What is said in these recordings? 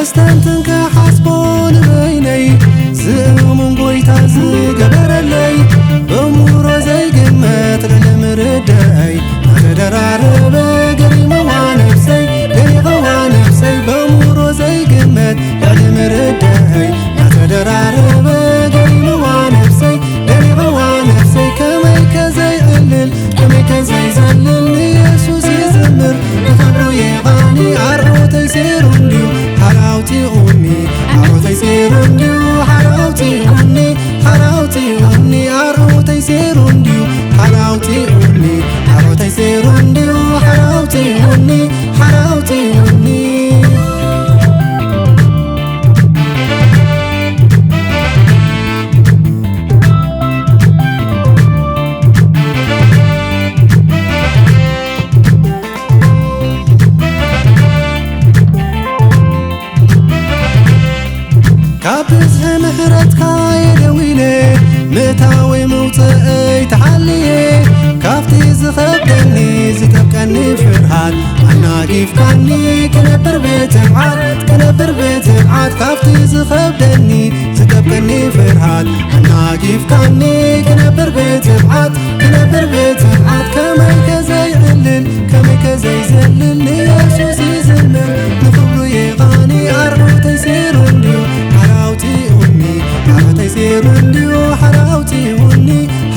ስተንትን ክሓስቦ ንበይነይ ዝእሙን ጎይታ ዝገበረለይ በእምሮ ዘይግመት ልዕሊ ምርዳእይ ናተደራረበ ገሪምዋ ነብሰይ ደኒቐዋ ነብሰይ በእምሮ ዘይግመት ልዕሊ ምርዳእይ ናተደራረበ ገሪምዋ ነብሰይ ደኒቐዋ ነብሰይ ከመይ ከዘይዕልል ከመይ ከዘይዘልል ንየሱስ ይዝምር ንኽብሩ የቓኒ ኣርዑተይ ሴሩ እንድዩ ሓራውቲ ኡኒ ኣርዑተይ ሴሩ እንድዩ ሓራውቲ ኡኒ ሓራውቲ ኡኒ ኣርዑተይ ሴሩ እንድዩ ሓራውቲ ኡኒ ኣርዑተይ ሴሩ እንድዩ ሓራውቲ ኡኒ ሓራውቲ ኡኒ ካብ ብዝሒ ምሕረትካ የደዊለ ምእታወይ መውፅአይ ተሓልየ ካብቲ ዝኸብደኒ ዝጠብቀኒ ፍርሃት ኣናጊፍካኒ ክነብር ብትብዓት ክነብር ብትብዓት ካብቲ ዝኸብደኒ ዝጠብቀኒ ፍርሃት ኣናጊፍካኒ ክነብር ብትብዓት ክነብር ብትብዓት ከመይ ከዘይዕልል ከመይ ከዘይዘልል ንየሱስ ይዝምር ንኽብሩ የቓኒ ኣርዑተይ ሴሩ እንድዩ ሓራውቲ ኡኒ ኣርዑተይ ሴሩ እንድዩ ሓራውቲ ኡኒ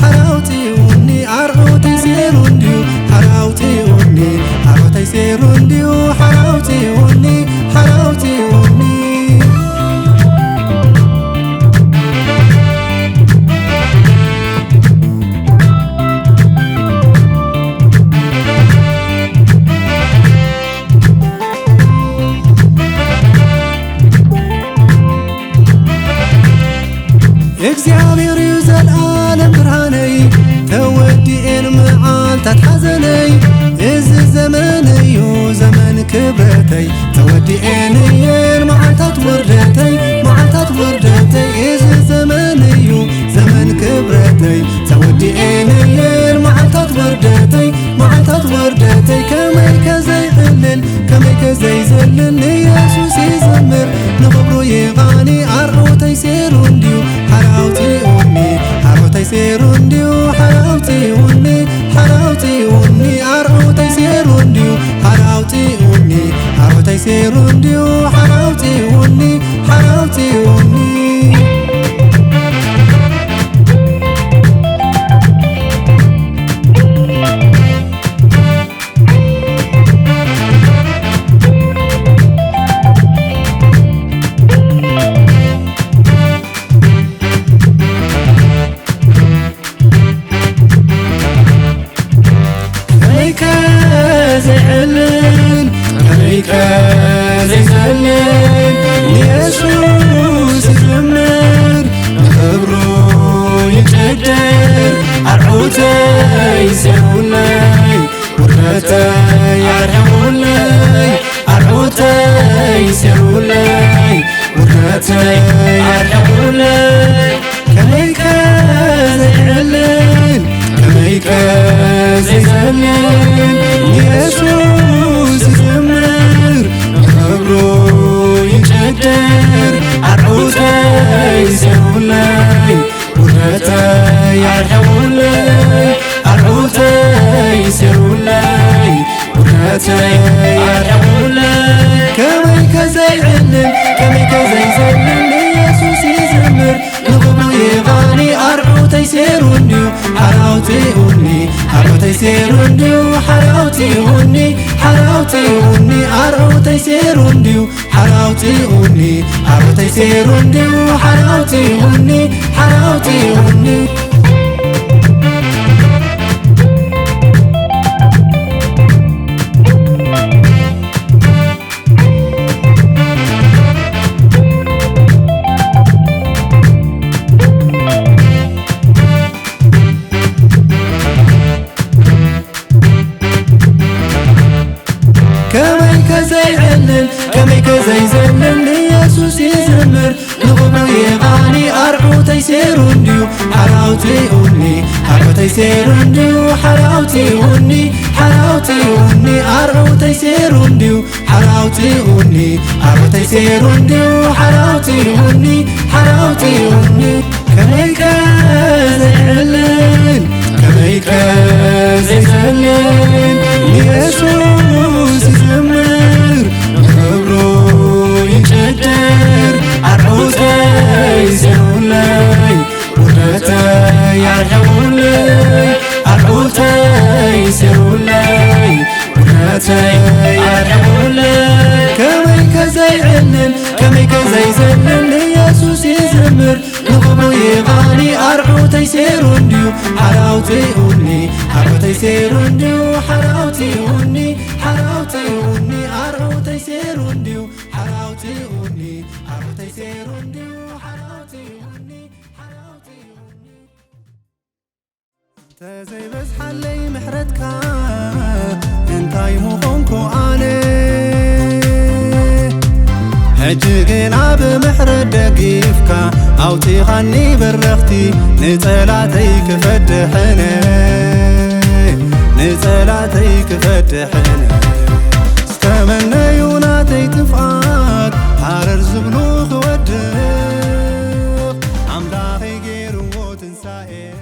ሓራውቲ ኡኒ ኣርዑተይ ሴሩ እንድዩ ሓራውቲ ኡኒ ኣርዑተይ ሴሩ እንድዩ ሓራውቲ ኡኒ ሓራውቲ ኡኒ እግዚኣብሔር እዩ ዘልኣለም ብርሃነይ ተወዲኤን መዓልታት ሓዘነይ እዚ ዘመን እዩ ዘመን ክብረተይ ተወዲኤን እየን መዓልታት ውርደተይ መዓልታት ውርደተይ እዚ ዘመን እዩ ዘመን ክብረተይ ተወዲኤን እየን መዓልታት ውርደተይ መዓልታት ውርደተይ ከመይ ከዘይዕልል ከመይ ከዘይዘልል ንየሱስ ይዘምር ንኽብሩ ይቓኒ ኣርዑተይ ሴሩ እንድዩ ሓራውቲ ኡኒ ኣርዑተይ ሴሩ እንድዩ ሓራውቲ ኡኒ ሓራውቲ ኡኒ ኣርዑተይ ሴሩ እንድዩ ሓራውቲ ኡኒ ኣርዑተይ ሴሩ እንድዩ ሓራውቲ ኡኒ ሓራውቲ ኡኒ ከመይከ ዘይዕልን ከመይከ ዘይዘልን ንየሱስ ይዘምር ንኽብሩ ይጨድር ኣርዑተይ ሴሩለይ ውርደተይ ኣርሕቑለይ ኣርዑተይ ሴሩለይ ውርደተይ ኣርሕቑለይ ከመይከ ዘይዕልን ከመይከ ዘይዘልን ንየሱስ ዝዘምር ንኽብሩ ይጨድር ኣርዑተይ ሴሩለይ ውርደተይ ኣርሕቑለይ ኣርዑተይ ሴሩለይ ውርደተይ ኣርሕቑለይ ከመይከ ዘይዕልን ከመይከ ዘይዘልን ንየሱስ ይዝምር ንኽብሩ ይቓኒ ኣርዑተይ ሴሩ እንድዩ ሓራውቲ ኡኒ ሓራውተይ ሴሩ እንድዩ ሓራውቲ ኡኒ ሓራውቲ ኡኒ ኣርዑተይ ሴሩ እንድዩ ሓራውቲ ኡኒ ሓራውተይ ሴሩ እንድዩ ሓራውቲ ኡኒ ሓራውቲ ኡኒ ከመይ ከዘይዕልል ከመይ ከዘይዘልል ንየሱስ ይዝም ምር ንኽብሩ የቓኒ ኣርዑተይ ሴሩ እንድዩ ሓራውቲ ኡኒ ሓራውተይ ሴሩ እንድዩ ሓራውቲ ኡኒ ሓራውቲ ኡኒ ኣርዑተይ ሴሩ እንድዩ ሓራውቲ ኡኒ ሓራውተይ ሴሩ እንድዩ ሓራውቲ ኡኒ ሓራውቲ ኡኒ ከመይከ ዘይዕልል ከመይከ ዘይዘልል ንየሱስ ይዝምር ንኽብሩ ይጨድር ኣርዑተይ ሴሩለይ ውርደተይ ኣርሕቑለይ ኣርዑተይ ሴሩለይ ውርደተይ ኣርሕቑለይ ከመይከ ዘይዕልል ከመይከ ዘይዘልል ንየሱስ ይዝምር ንኽብሩ ይቓኒ ኣርዑተይ ሴሩ እንድዩ ሓራውቲ ኡኒ ሓራውተይ ሴሩ እንድዩ ሓራውቲ ኡኒ ሓራውቲ ኡኒ ኣርዑተይ ሴሩ እንድዩ ሓራውቲ ኡኒ ሓራውተይ ሴሩ እንድዩ ሓራውቲ ኡኒ ሓራውቲ ኡኒ እንተ ዘይበዝሓለይ ምሕረትካ እንታይ ምኾንኩ ኣነ ሕጂ ግና ብምሕረት ደጊፍካ ኣውፂኻኒ በረኽቲ ንፀላተይ ክፈድሕነ ንፀላተይ ክፈድሕነ እስከ መነዩ ናተይ ጥፍኣት ሃረር ዝብሉ